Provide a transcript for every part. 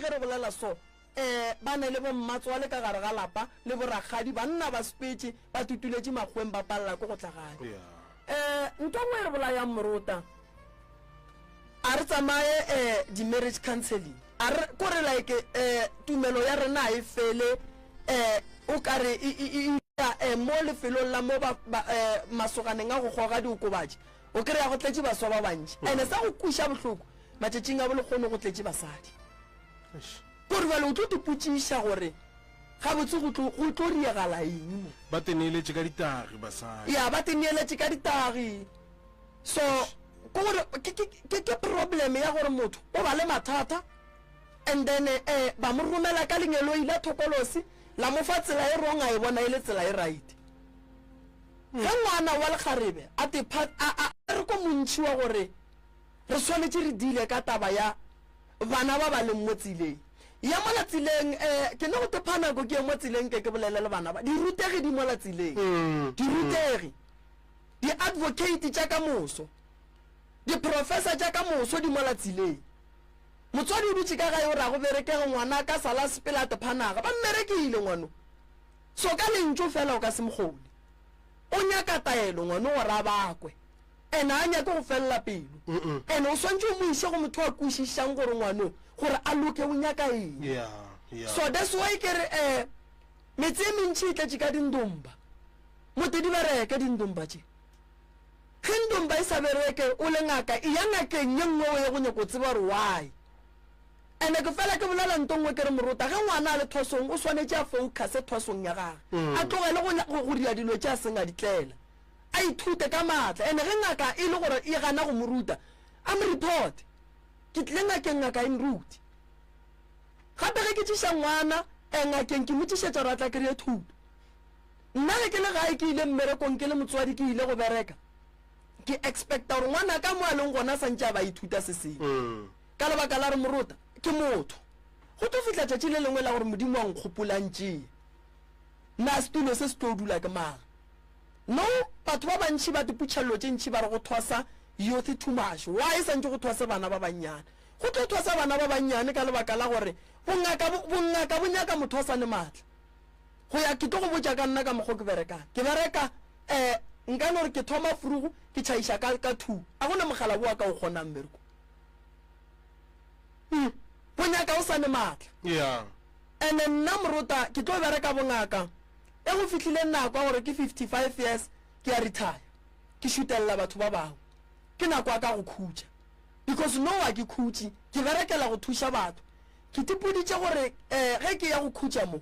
Basadi ge re bolela so, um ba ne le bommatswale ka gare ga lapa le borakgadi, banna ba sepetše ba tutuletše makgoweng ba palela ke go tla gae. Um ntho nngwe e re bolayang morota, a re tsamaye um di-marriage counseling, a re kore like um tumelo ya rena a e fele um o kare e, e, e, e um mo lefelong la mo ba, ba, um masoganeng a go goga diokobatši o kry-a go tletše baswa ba bantši ene sa go kweša bohloko matšatšing a bolekgono go tletše basadi. Kore bjale o tlo tipotšiša gore gabotse go tlo, go tlo riegala eng mo. Ba teneeletše ka ditagi basadi. Ya, ba teneeletše ka ditagi. So, ke gore ke, ke, ke, ke problem ya gore motho o ba le mathata and then eh, ba mo romela ka lengeloi la thokolosi la mo fa tsela e wrong a e bona e le tsela e right. Ge ngwana wa lekgarebe a te pha, a, a, a re ko montši wa gore re swanetše re deale ka taba ya bana ba ba leng mo tseleng. Ya mola tseleng, eh, ke ne go te pha nako ke ye mo tseleng ke ke bolele le bana ba. Dirutegi di mola tseleng. Dirutegi, di-advocate tša ka moso, di-professor tša ka moso di mola tseleng. Motswadi o dutše ka gae o re a go berekege ngwana a ka sala a sepela a te pha naga. Ba mmerekile ngwano. So ka lentšu fela o ka se mo kgone. O nyaka taelo ngwano gore a bakwe. And a nyake go felela pelo. And o swantše o mo iše go motho a kwešišang gore ngwano gore a loke o nyaka eng. Yeah, yeah. So that's why ke re eh metse e mentši e tletše ka dindomba. Mote di bereke dindomba tše. Ge ndomba e sa bereke o le ngaka e ya ngakeng ye nngwe o ye go nyako tseba gore why. And ke fela ke bolela nto nngwe ke re morota ge ngwana a le thwasong o swanetše a focuse thwasong ya gage. A tlogele go go dira dilo tše a seng a di tlela. A ithute ka maatla and ge ngaka e le gore e gana go mo ruta a mo report. Ke tlile ngakeng ngaka e nrute. Gape ge ke tšiša ngwana eh ngakeng ke mo tšišetša gore a tla kry-e thuto. Nna ge ke le gae ke ile mmerekong ke le motswadi ke ile go bereka ke expecta gore ngwanaka mo a leng gona a santše a ba ithuta se sengwe. Ka lebaka la gore morota ke motho. Go tlo fihla tšatši le lengwe la gore Modimo a nkgopola a ntšee. Na setulo se se tlo dula ke mang? No, batho ba bantši ba diputšhello tše ntši ba re go thwasa youth too much. Why e santše go thwase bana ba bannyane? Go tlo thwasa bana ba bannyane ka lebaka la gore bongaka, bongaka bo nyaka motho a sa ne maatla. Go ya, ke tlo go botša ka nna ka mokgo ke berekang. Ke bereka, eh, nka no re ke thoma frugu, ke tšhaiša ka, ka two. A go na mogala wo a ka o kgonang mmereko. Hmm, bo nyaka o sa ne maatla. Yeah. Ene nna morota ke tlo bereka bongaka. E go fihlile nako ya gore ke 55 years ke ya retire. Ke šutelela batho ba bangwe. Ke nako ya ka go khutša. Because no a ke khutše, ke berekela go thuša batho. Ke tipoditše gore eh ge ke ya go khutša mo,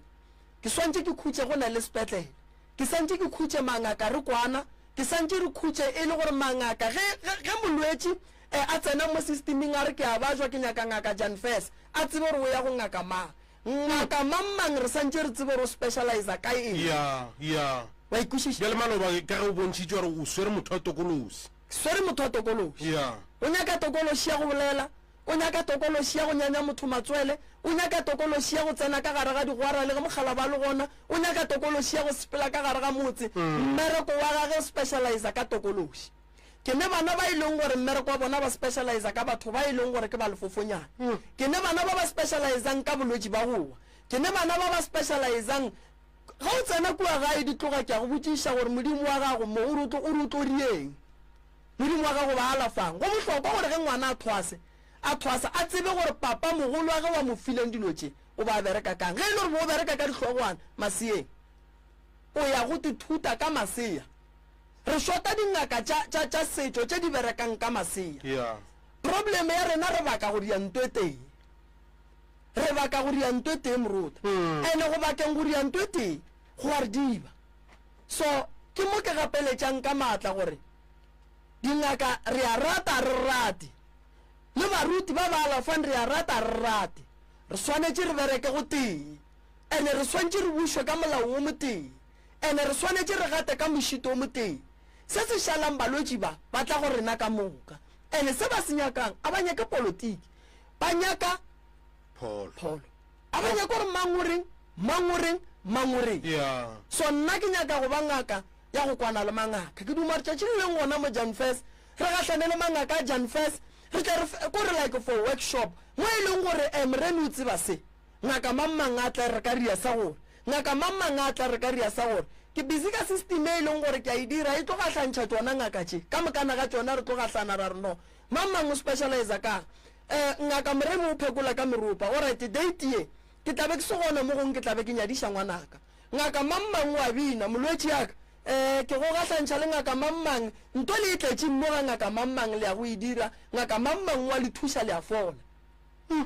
ke swantše ke khutše go na le sepetlele. Ke santše ke khutše mangaka re kwana, ke santše re khutše e le gore mangaka ge ge ge molwetši eh a tsena mo systeming a re ke a bajwa ke nyaka ngaka Jan Fess, a tsebe gore o ya go ngaka mang. Ngaka mang mang re santše re tsebe gore o specializer ka eng. Ya, ya. Wa ikwešiša? Bjale maloba ka ge o bontšhitše gore o swere motho wa tokolosi. Ke swere motho wa tokološi. Ya. O nyaka tokološi ya go bolela, o nyaka tokološi ya go nyanya motho matswele, o nyaka tokološi ya go tsena ka gare ga digwara le ge mokgalaba a le gona, o nyaka tokološi ya go sepela ka gare ga motse. Mmereko wa gage o specializer ka tokološi. Ke ne bana ba e leng gore mmereko wa bona ba specializer ka batho ba e leng gore ke ba lefofonyana. Ke ne bana ba ba specializang ka bolwetši ba go wa. Ke ne bana ba ba specializang ge o tsena kua gae di tloga ke a go botšiša gore Modimo wa gago mo o re o tlo o re o tlo rieng. Modimo wa gago ba alafang. Go bohlokwa gore ge ngwana a thwase a thwasa a tsebe gore papa mogolwage wa mo fileng dilo tše o ba bereka kang. Ge e le gore bo o bereka ka dihlogwana maseeng o ya go tithuta ka masea. Re shota dingaka tša, tša, tša setšo tše di berekang ka masea. Yeah. Problem ya rena re baka go dia nto e tee. Re baka go dia nto e tee morota. Ene go bakeng go dia nto e tee go a re diba. So ke mo ke gapeletšang ka maatla gore dingaka re a rata a re rate, le baruti ba ba alafang re a rata a re rate, re swanetše re bereke go tee. Ene re swantše re bušwe ka molao wo motee. Ene re swanetše re gate ka mošito o motee. Se se šalang balwetši ba, ba tla go rena ka moka. Ene se ba se nyakang, a ba nyake politiki. Ba nyaka Pholo. pholo. A ba nyake gore mang o reng, mang o reng, mang o reng. Yeah. So nna ke nyaka go ba ngaka ya go kwana le mangaka. Ke duma gore tšatši le lengwe gona mo Jan Fest, re gahlane le mangaka a Jan Fest. Re tle re ko re like for workshop mo e leng gore um Moremi o tseba se, ngaka mang mang a tla re ka ria sa gore, ngaka mang mang a tla re ka ria sa gore. Ke busy ka system e leng gore ke a e dira e tlo gahlantšha tšona ngaka tše ka mokana ga tšona re tlo gahlana ra re no mang mang o specializer ka um ngaka Moremi o phekola ka meropa. Alright date ye ke tla be ke se gona mo gongwe ke tla be ke nyadiša ngwanaka. Ngaka mang mang o a bina, molwetši ya ka. Ee, ke go gahlantšha le ngaka mang mang. Nto le e tletšeng mo ga ngaka mang mang le ya go e dira. Ngaka mang mang o a le thuša le a fola. Hm.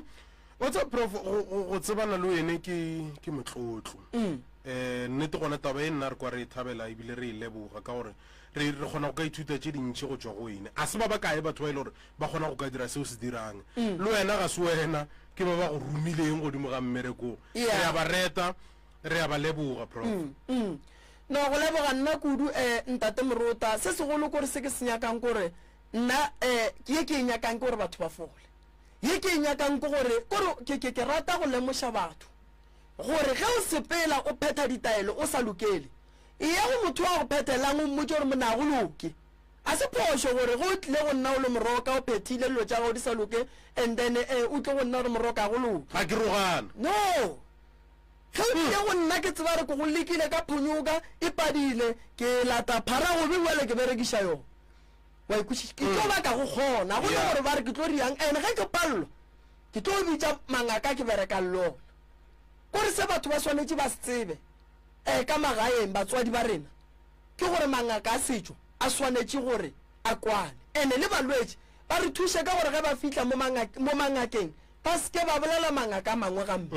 Wa tseba Prof, go, go, go tsebana le wene ke, ke motlotlo. Eh, nnete gona taba e nna re kwa re e thabela ebile re e leboga ka gore re, re kgona go ka ithuta tše dintši go tšwa go wene. A se ba bakae batho ba e le gore ba kgona go ka dira se o se dirang. Le wena ga se wena, ke ba ba go romileng godimo ga mmereko. Re a ba reta. Re a ba leboga, Prof. Mm, mm. No, go leboga nna kudu, eh, Ntate Morota. Se segolo kore se ke se nyakang kore, nna, eh, ke ye ke e nyakang ke gore batho ba fole. Ye ke e nyakang ke gore, kore ke, ke, ke rata go lemoša batho gore ge o sepela o phetha ditaelo o sa lokele, eya go motho wa go phethelang o mmotše gore monna ga go loke. A se phošo gore ge o tlile go nna o le moroka o phethile dilo tša gago di sa loke and then eh, o tle go nna gore moroka ga go loke. Ga ke rogana. No. Ge o tlile go nna ke tseba gore ke go lekile ka phonyoka e padile, ke lata pharagobe bjale ke berekiša yona. Wa e kwešiša? Ke tlo ba ka go kgona, go le gore ba re ke tlo riang, and ge ke palelwa ke tlo bitša mangaka ke berekang le ona. Kore se batho ba swanetše ba se tsebe um ka magaeng batswadi ba rena ke gore mangaka a setšo a swanetše gore a kwane, and le balwetši ba re thuše ka gore ge ba fihla mo mangakeng Ba se ke ba bolela mangaka a mangwe gampe.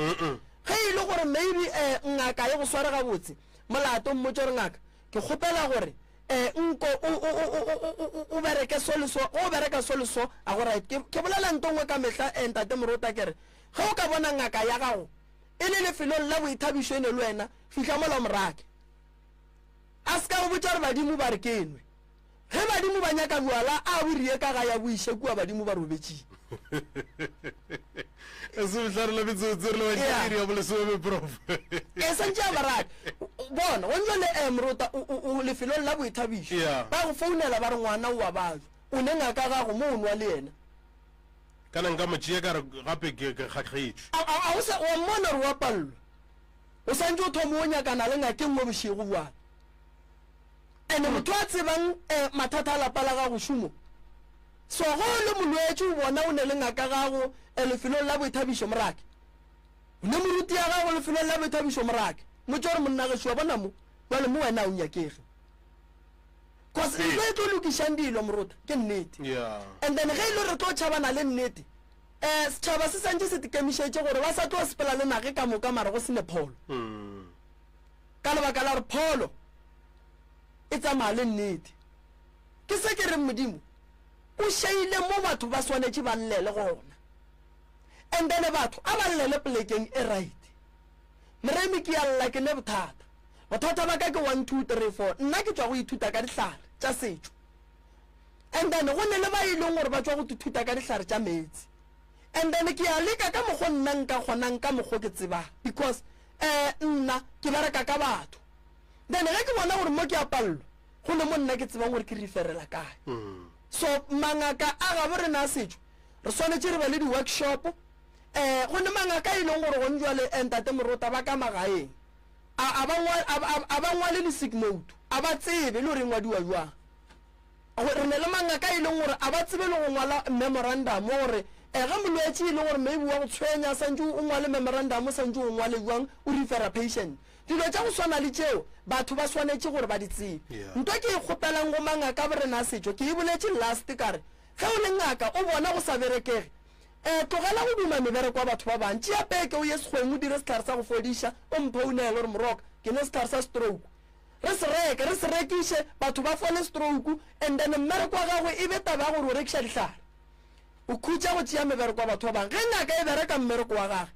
Ge e le gore maybe um ngaka e go sware gabotse, molato mmotše gore ngaka ke kgopela gore um nko o, o, o, o, o, o, o bereke so le so, ge o bereka so le so a go right. Ke, ke bolela nto nngwe ka mehla um ntate Morota ke re ge o ka bona ngaka ya gago e le lefelong la boithabišo e ne le wena, fihla mola o mo rake. A se ka go botša gore badimo ba re ke nwe. Ge badimo ba nyaka bjala, a bo rie ka gae a bo iše kua badimo ba robetšeng. Lesomehlano la metsotso re lebantše Yeah. iri ya bolesome prof. E santše a ba rata. Bona, go ntšwa le eh, morota o, o, o lefelong la boithabišo. Yeah. Ba go founela ba re ngwana o a bajwa. O ne ngaka gago mo o nwa le yena. Kana nka mo tšea ka re gape ke ke kgakgetšwe. A, a, a o sa, wa mmona gore wa palelwa. O santše o thoma o nyakana le ngaka e nngwe bošego bjale. Ene motho a tsebang eh, mathata a lapa la gago šumo. So ge o le molwetši o bona o ne le ngaka gago eh, lefelong la boithabišo morake. O ne moruti ya gago lefelong la boithabišo morake. Motše gore monna gešo wa bona mo, bjale mo wena a o nyakege. Cause ntho e tlo lokišang dilo morota ke nnete. Yeah. And then ge e le re tlo tšhabana le nnete, eh, setšhaba se santše se tekemišetše gore ba sa tlo sepela le nage ka moka mara go se ne pholo. Ka lebaka la gore pholo e tsamaya le nnete. Ke se ke reng Modimo o šeile mo batho ba swanetše ba llele gona. And then batho a ba llele polekeng e right. Moremi ke a lla ke ne bothata. Bothata ba ka ke 1 2 3 4. Nna ke tšwa go ithuta ka dihlare tša setšo. And then go ne le ba e leng gore ba tšwa go ithuta ka dihlare tša meetse. And then ke a leka ka mokgo nna nka kgonang ka mokgo ke tsebang because eh nna ke bereka ka batho. Then ge ke bona gore mo ke a palelwa, go ne mo nna ke tsebang gore ke referela kae. So mangaka a gabo rena a setšo re swanetše re be le di-workshop. Eh go ne mangaka e leng gore gone jwale eh, ntate Morota ba ka magaeng a a ba a, a ba ngwale le sick note, a ba tsebe le gore e ngwadiwa jwang. Re ne le mangaka e leng gore a ba tsebe le go ngwala memorandum gore eh, ge molwetši e le gore maybe wa go tshwenya santše o ngwale memorandum santše o ngwale jwang o refera patient. Dilo tša go swana le tšeo batho ba swanetše gore ba di tsebe. Nto ke e kgopelang go mangaka a borena a setšo ke e boletše last ka re ge o le ngaka o bona go sa berekege eh, tlogela go duma mebereko wa batho ba bang tšea peke o ye sekgweng o dire sehlare sa go fodiša o mphounele gore moroka ke ne sehlare sa stroke re se reke re se rekiše batho ba fole stroke and then mmereko wa gago e be taba ya gore o rekiša dihlare o khutša go tšea mebereko wa batho ba bang ge ngaka e bereka mmereko wa gage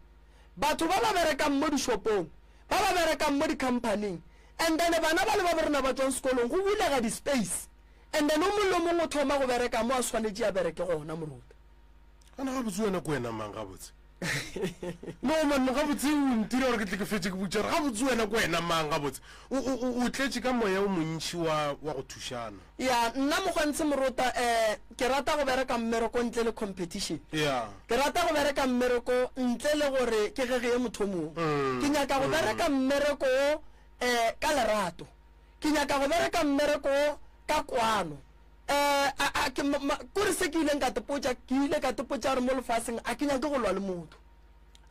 batho ba ba berekang mo dishopong ba ba berekang mo dikhamphaning and then bana ba le ba borena ba tšwang sekolong go bulega di-space and then o mongwe le o mongwe o thoma go bereka mo a swanetše a bereke gona moruta Gana gabotse wena ke wena mang gabotse? No man. Jaanong gabotse o ntira gore ke tle ke fetše ke botša gore gabotse wena ke wena mang gabotse. O, o, o, o tletše ka moya o montši wa, wa go thušana. Ya, nna Mokgwantshe Morota, eh, ke rata go bereka mmereko ntle le competition. Ya. Ke rata go bereka mmereko ntle le gore ke gegeye motho o mongwe. Ke nyaka go bereka mmereko wo, eh, ka lerato. Ke nyaka go bereka mmereko wo ka kwano. Eh, a, a, ke, ma, ma, kore se ke ileng ka tepotša, ke ile ka tepotša gore mo lefaseng a ke nyake go lwa le motho.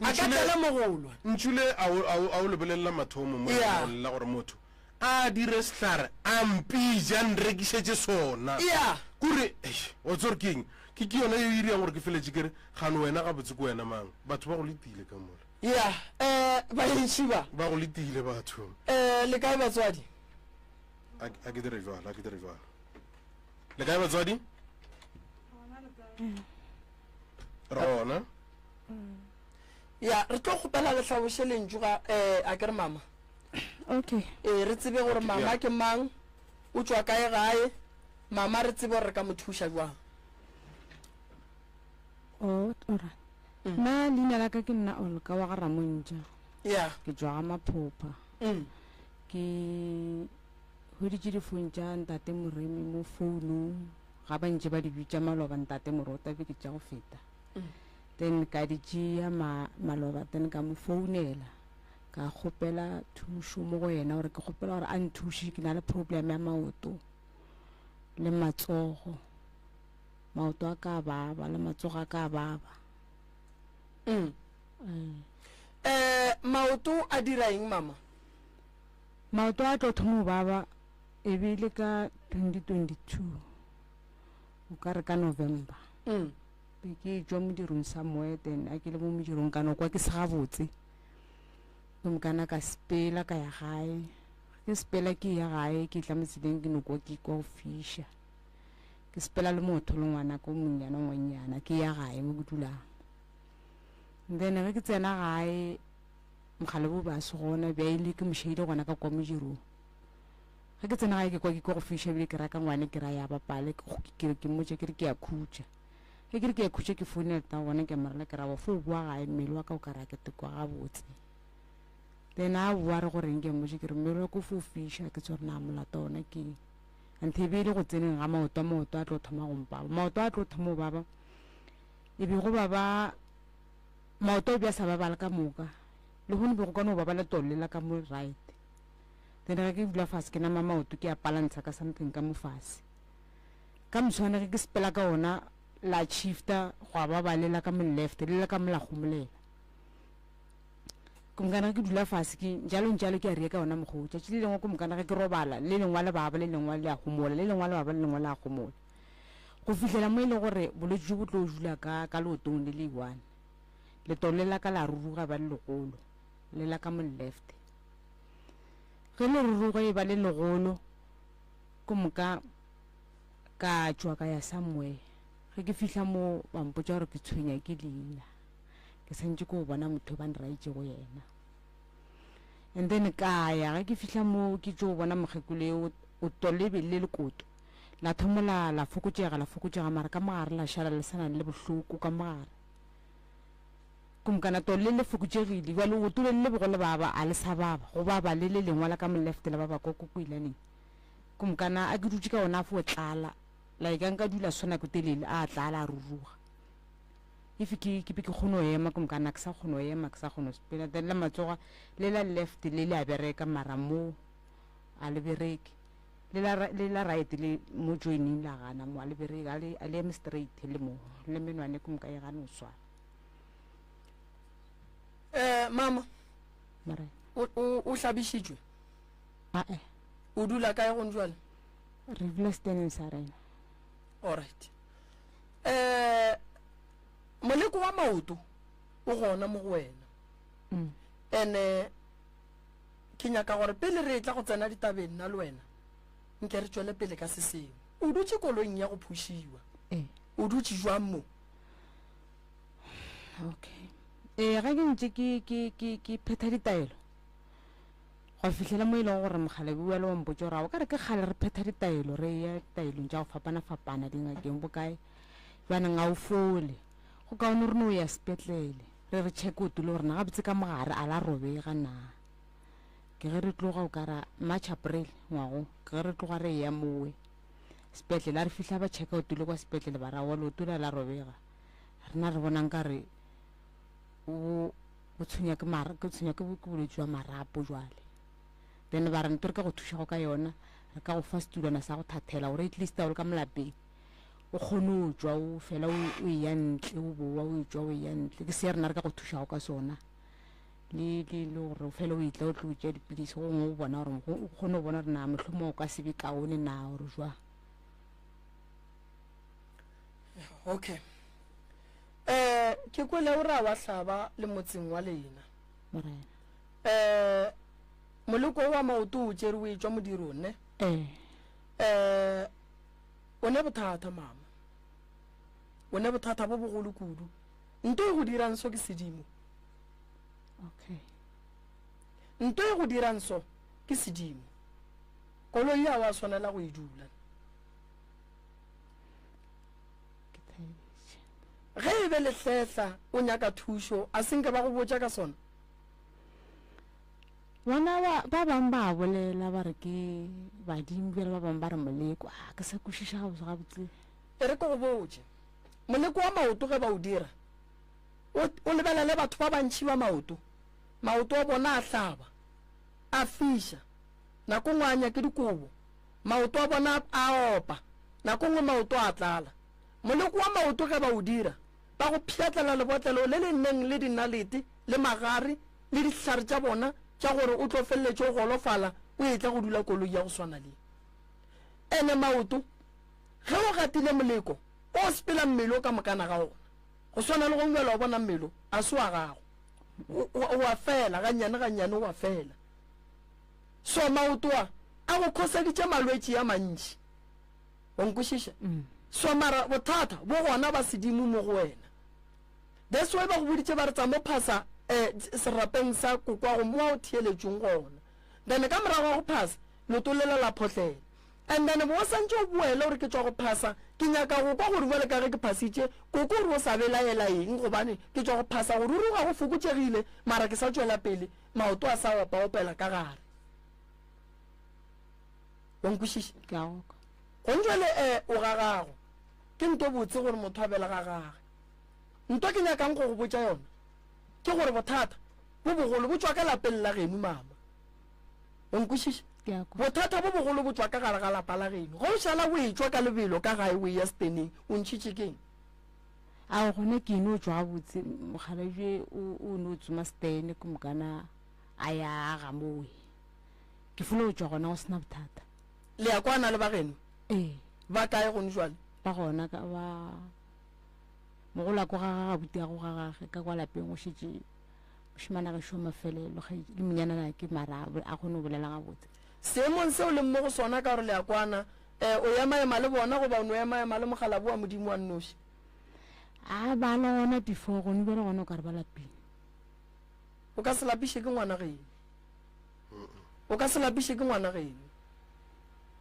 A ka Ntšhule, tlele mo go lwa. Ntšhule a o, a o, a o lebelela mathomo mo Yeah. lengwalong la gore motho a dire sehlare a mpitše a nrekišetše sona. Yeah. Kore, eish, wa tseba gore ke eng? Ke, ke yona yeo e dirang gore ke feletše ke re, Gane wena gabotse ke wena mang? Batho ba go letile ka mola. Yeah, eh, baentši ba. Ba go letile batho. Eh, le kae batswadi? A, a ke dire jwalo, a ke dire jwalo. Le kae batswadi? Re gona. Ya, re tlo kgopela le hlaboše lentšu ga, eh, a ke re mama. Okay. Ee, re tsebe gore mama Yeah. ke mang, o tšwa kae gae, mama re tsebe gore re ka mo thuša jwang. Oh, alright. Nna leina la ka ke nna Olka wa ga Ramontša. Ya. Ke tšwa ga Maphopha. Ke hweditše difounu tša ntate Moremi mo founung ga ba ntše ba di bitša maloba ntate Morota beke tša go feta. Then ka di tšea ma, maloba then ka mo founela ka kgopela thušo mo go yena gore ke kgopela gore a nthuše ke na le problem ya maoto le matsogo. Maoto a ka a baba le matsogo a ka a baba. Eh, maoto a dira eng mama? Maoto a tlo thoma go baba e be e le ka 2022 o ka re ka November. Be ke tšwa modirong somewhere then a ke le mo modirong ka no kwa ke se gabotse. Ke mokana ka sepela ka ya gae. Ke sepela ke ya gae ke tla motseleng ke no kwa ke kwa go fiša. Ke sepela le motho le ngwana ko monnyane ngwannyana ke ya gae mo ke dulang. Then ge ke tsena gae Mokgalabo ba se gona bjale ke mošaile gona ka kwa modirong. Ge ke tsena gae ke kwa ke kwa go fiša ebile ke raka ngwane ke ra ya bapale ke ke mmotša ke re ke ya khutša. Ge ke re ke ya khutša ke founela tata gona ke morela ke ra wa fo boa gae mmele wa ka o ka ra ke tekwa gabotse. Then a boa re goreng ke mmotša ke re mmele wa ka o fo fiša ke tsore na molato ona ke eng. Anthe e be e le go tseneng ga maoto a maoto a tlo thoma go mpaba. Maoto a tlo thoma go baba e be go baba Maoto a be a sa babala ka moka. Lehono be go ka no baba letolo lela ka mo right. Then ge ke dula fase ke nama maoto ke a palantsha ka something ka mo fase. Ka moswane ge ke sepela ka ona la shifta gwa baba lela ka mo left lela ka mo la gomolela. Ke mokana ge ke dula fase ke njalo njalo ke a ria ka ona mokgwa o. Tšatši le lengwe ke mokana ge ke robala le lengwa le baba le lengwa le a gomola le lengwa le baba le lengwa le a gomola. Go fihlela mo e le gore bolwetši bjo bo tlo dula ka ka leotong le le one. Letolo le la ka la ruruga ba le legolo, le la ka mo left. Ge le ruruga e ba le legolo, ke moka ka tšwa ka ya somewhere. Ge ke fihla mo ba mpotša gore ke tshwenya ke leina. Ke santše ke go bona motho ba nraitše go yena. And then ka ya ge ke fihla mo ke tšo bona mokgekolo eo o tolebe le lekoto. La thoma la, la fokotšega, la fokotšega, mara ka mogare la šala le sa na le bohloko ka mogare. Kumkana to le le fokotšegile, bjale oto le le bego le baba a le sa baba, go baba le le lengwe la ka mo left la baba kwa ko koilaneng. Kumkana a ke dutše ka ona a fo tlala, like a nka dula so nako telele a tlala a ruruga. If ke ke be ke kgone go ema, kumkana ke sa kgone go ema, ke sa kgone go sepela. Then le matsogo le la left le le a bereka mara mo a le bereke. Le la, le la right le mo joining la gana mo a le bereke, a le, a le eme straight le mo, le menwane ke moka e gane o swara. Eh, mama. Morena. O, o, o hlabišitšwe? Ae. O dula kae gone jwale? Re dula steneng sa rena. Alright. Eh, moleko wa maoto o gona mo go wena. Ene Ke nyaka gore pele re etla go tsena ditabeng nna le wena, nke re tšwele pele ka se sengwe. O dutše koloing ya go phušiwa. Ee. O dutše jwang mo? Okay. Ee, ge ke ntše ke, ke, ke, ke phetha ditaelo, gwa fihlela mo e lego gore mokgalabje wa le wa mpotša gore, a o ka re ke kgale re phetha ditaelo, re eya ditaelong tša go fapana-fapana, dingakeng, bokae, bjaneng ga o fole. Go kaone re no ya sepetlele. Re re check o tule gore na gabotse ka mogare a la robega na. Ke ge re tloga o ka ra March April ngwago ke ge re tloga re eya mowe sepetlele a re fihla ba checka o tule kwa sepetlele ba ra wa leoto la la robega. Rena re bona nkare o o tshwenya ke mara ke tshwenya ke bolwetši jwa marapo jwale. Then ba re nto re ka go thušago ka yona re ka go fa setulwana sa go thathela gore at least a o le ka molapeng o kgone o tšwa o fela o eya ntle o boa o etšwa o eya ntle ke se rena re ka go thušago ka sona le le le gore o fele o etla o tlo tšea dipilisi gongwe o bona gore o kgone go bona gore na mohlomong o ka se be kaone na gore jwang. Okay eh ke kwele o ra wa hlaba le motseng wa lena morena eh moleko wa maoto o tšere o etšwa modirong ne eh eh O ne bothata, mama. O ne bothata bo bogolo kudu. Nto e go dirang so ke sedimo. Okay. Nto e go dirang so ke sedimo. Koloi ya wa swanela go e dula. Ge e be lehlehla o nyaka thušo, a senke ba go botša ka sona? Bona ba, ba bang ba bolela ba re ke badimo, bjale ba bang ba re moleko. A ke sa kwešiša gabotse gabotse. E re ke go botše, moleko wa maoto ge ba o dira, o, o lebelele batho ba bantši ba maoto, maoto a bona a hlaba, a fiša, nako nngwe a nyake dikobo, maoto a bona a opa, nako nngwe maoto a tlala. Moleko wa maoto ge ba o dira, ba go pšhatlela lebotlelo le le neng le dinalete le magare le dihlare tša bona tša gore o tlo feleletše o golofala o etla go dula koloi ya go swana le ene maoto. Ge o gatile moleko o sepela mmele o ka mokana ga ona go swana le go ngwela o bona mmele a se wa gago o a fela gannyane gannyane o a fela. So maoto a a go khoseditše malwetši a mantši. O nkwešiša? Mm. So mara bothata bo gona ba sedimo mo go wena. That's why ba go boditše ba re tsa mo phasa eh, serapeng sa kokwago mo o theeletšong gona. Then ka morago ga go phasa leoto lela la phohlela. And then bo santše o boele gore ke tšwa go phasa ke nyaka go kwa gore bjale ka ge ke phasitše koko gore o sa belaela eng gobane ke tšwa go phasa go ruruga go fokotšegile mara ke sa tšwela pele maoto a sa opaopela ka gare. Wa nkwešiša? Ke a go kwa. Gong jwale eh o ga gago. Ke nto botse gore motho a bele ga gage. Nto ke nyakang go go botša yona ke gore bothata bo bogolo bo tšwa ka lapeng la geno mama. O nkwešiša? Ke a kwa. Bothata bo bogolo bo tšwa ka gare ga lapa la geno. Ge o šala o etšwa ka lebelo ka gae o eya steneng, o ntšhitše keng? Ao gona ke eno tšwa gabotse mokgalabje o o no tsoma stene ke mokana a ya aga mowe. Ke folo tšwa gona go sena bothata. Le ya kwana le ba geno? Ee. Ba kae gone jwale? Ba gona ka ba mogolo a ko ga ga buti a go ga gage ka kwa lapeng go šetše mošemane gešo wa mafelelo ge le monyanana ke mara a kgone go bolela gabotse. Seemong seo leng mo go sona ka gore le ya kwana, eh, o emaema le bona goba o no emaema le mokgalabo wa Modimo wa nnoši? A ba le gona before gone bjale gona o ka re ba lapile. O ka se lapiše ke ngwana geno. O ka se lapiše ke ngwana geno.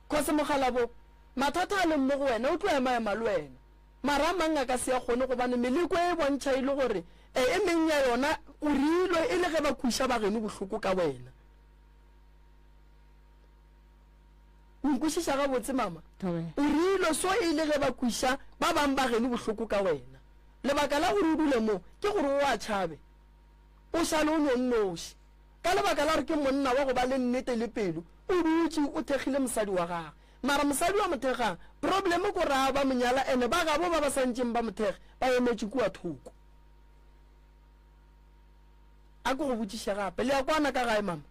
Cause mokgalabo, mathata a leng mo go wena o tlo emaema le wena. Mara a mang a ka se a kgone gobane meleko e bontšha e le gore e e meng ya yona o rilwe e le ge ba kweša ba geno bohloko ka wena. O nkwešiša gabotse mama? O rilwe so e le ge ba kweša ba bang ba geno bohloko ka wena. Lebaka la gore o dule mo ke gore o a tšhabe. O šale o no nnoši. Ka lebaka la gore ke monna wa go ba le nnete le pelo, o dutše o thekgile mosadi wa gagwe. Mara mosadi wa mo thekgang, problem ko ra ba mo nyala ene ba gabo ba ba sa ntšeng ba mo thekge ba emetše kua thoko. A ke go botšiše gape, le ya kwana ka gae mama?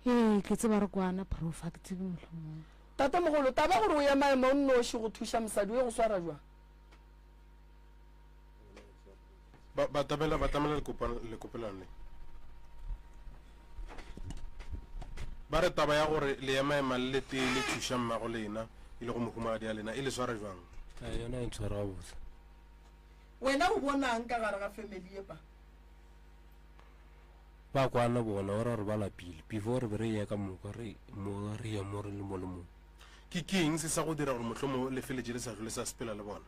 Ee, ke tseba re kwana prof, ga ke tsebe mohlomongwe. Tatemogolo, taba gore o emaema o nnoši go thuša mosadi o ye go swara jwang? Ba batamela batamela lekopelano le. Ba re taba ya gore le emaema le letee le thuša mmago lena e le go mohumagadi ya lena e le swara jwang? Eh, yona e ntshwara gabotse. Wena o bonang ka gare ga family ye pa? Ba kwana bona o ra gore ba lapile before re be re ya ka moka re mo re ya mo re le mo le mo. Ke ke eng se sa go dira gore mohlomongwe le feletše le sa hlole sa sepela le bona?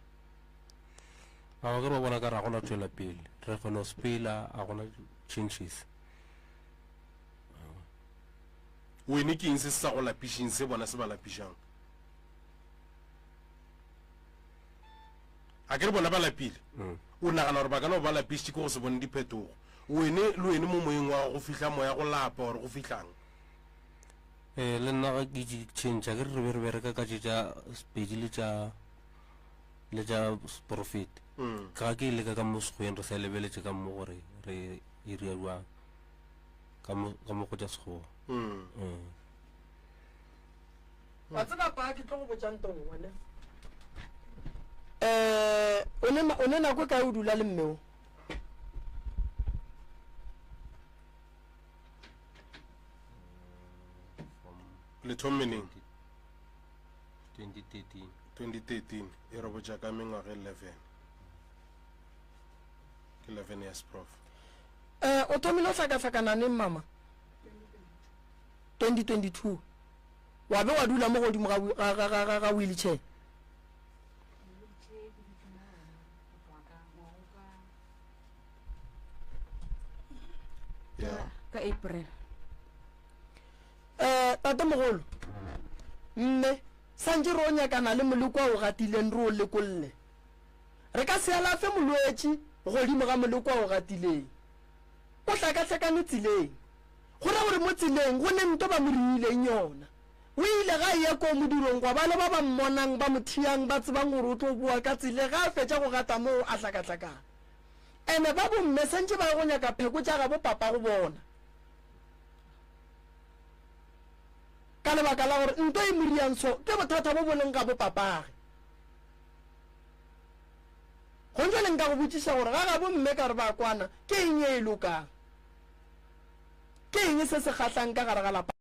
A ba ke re ba bona ka re a gona tšwela pele, re kgona go sepela, a gona changes. Wene ke eng se se sa go lapišeng se bona se ba lapišang? A ke re bona ba lapile? Mm. O nagana gore ba ka no ba lapišitše ke go se bone diphetogo. Wene le wene mo moyeng wa go fihla moya go lapa gore go fihlang? Eh, le nna ga ke di change ke re re be re bereka ka tše tša sepedi le tša le tša profit mm. ka ke ile ka ka mo sekgweng re sa lebeletše ka mo gore re iria jwang ka mo ka mo go tša sekgowa mm. mm. Wa tseba pa ke tlo go botša nto nngwe ne. Eh, o ne o ne nako e kae o dula le mme o? Le thomme neng? 2013. 2013 e re botša ka mengwaga 11. Ke 11 years prof. Eh, o thomile o hlakahlakana neng mama? 2022. Wa be wa dula mo godimo ga ga ga ga ga, ga wheelchair. Yeah. Ka April. Eh, tatemogolo, mme santše re o nyakana le moleko a o gatileng re o lekolle. Re ka se alafe molwetši godimo ga moleko a o gatileng. O hlakahlakane tseleng. Go ra gore mo tseleng go ne nto ba mo riileng yona. O ile ga eya koo modirong gwa ba le ba ba mmonang ba mo thiang ba tsebang gore o tlo boa ka tsele ga a fetša go gata moo a hlakahlakana. Ene ba bomme santše ba ye go nyaka pheko tša gabo papa go bona. Ka lebaka la gore nto e mo riang so ke bothata bo bo leng gabo papage. Gonjale nka go botšiša gore ga gabo mme ka re ba kwana ke eng ye e lokang? Ke eng se se kgahlang ka gare ga lapa?